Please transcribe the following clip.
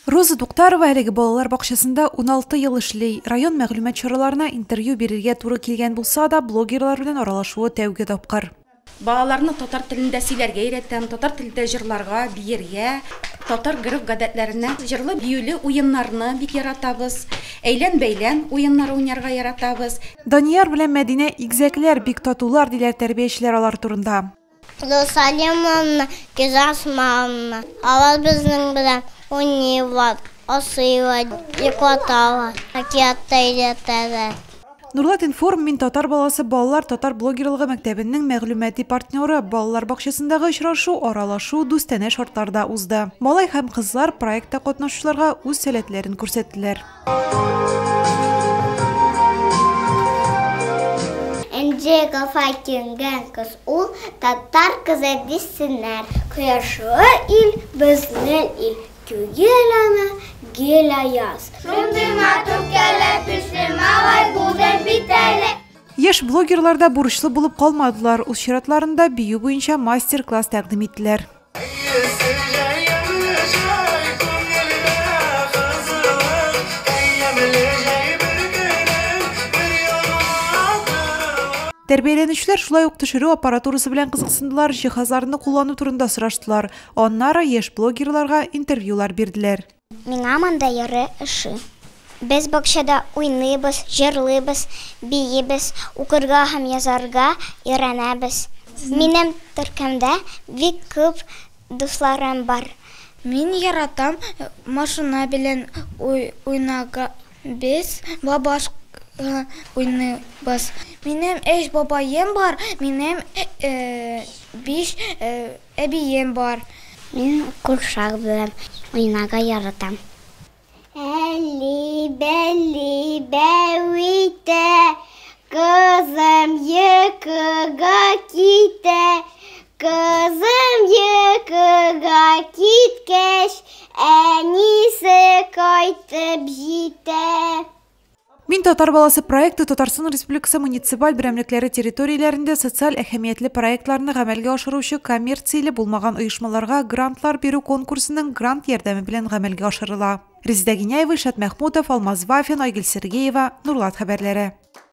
Роза Туктарова әлеге балалар бакчасында 16 ел эшли. Район мәгълүмат чараларына интервью бирергә туры килгән булса да, блогерлар белән аралашуы тәүге тапкыр. Балаларны татар телендә сөйләргә өйрәтәм, татар телендә җырларга, биергә, татар гореф-гадәтләренә, җырлы-биюле уеннарны бик яратабыз. Әйлән-бәйлән уеннары уйнарга яратабыз. Данияр белән Мәдинә игезәкләр, бик татулар, диләр тәрбиячеләр алар турында. Иерусалимовна, Герасимовна, алар безнең белән уйныйлар, ашыйлар, йоклаталар, әкият тә өйрәтәләр. Нурлат-информ Мин татар баласы балалар татар блогерлыгы мәктәбенең мәгълүмати партнеры. Балалар бакчасындагы очрашу аралашу, дустанә шартларда узды. Малай һәм кызлар проектта катнашучыларга үз сәләтләрен күрсәттеләр. Энҗе кафа киенгән кыз ул, татар кызы дисеннәр. Кояшлы ил, безнең ил, түгел аны гел аяз. Шундый матур кәләпүшле малай булдым бит әле. Яшь блогерлар да бурычлы булып калмадылар, үз чиратларында бию буенча мастер-класс тәкъдим иттеләр. Тәрбияләнүчеләр шулай ук төшерү аппаратурасы белән кызыксындылар, җиһазларны куллану турында сораштылар. Аннары яшь блогерларга интервьюлар бирделәр. Миңа монда йөрү ошый. Без бакчада уйныйбыз, җырлыйбыз, биибез, укырга һәм язарга өйрәнәбез. Минем төркемдә бик күп дусларым бар. Мин яратам машина белән уйнарга. Без бабашка уйныйбыз. Минем өч бабаем бар, минем биш әбием бар. Мин курчак белән уйнарга яратам. Әлли бәлли бәү итә, кызым йокыга китә. Кызым йокыга киткәч, әнисе кайтып җитә. Мин татар баласы проекты Татарстан Республикасы муниципаль берәмлекләре территорияләрендә социаль әһәмиятле проектларны гамәлгә ашыручы коммерцияле булмаган оешмаларга грантлар бирү конкурсының грант ярдәме белән гамәлгә ашырыла. Резеда Гиняева, Илшат Мәхмүтов, Алмаз Вафин, Айгөл Сергеева, Нурлат хәбәрләре.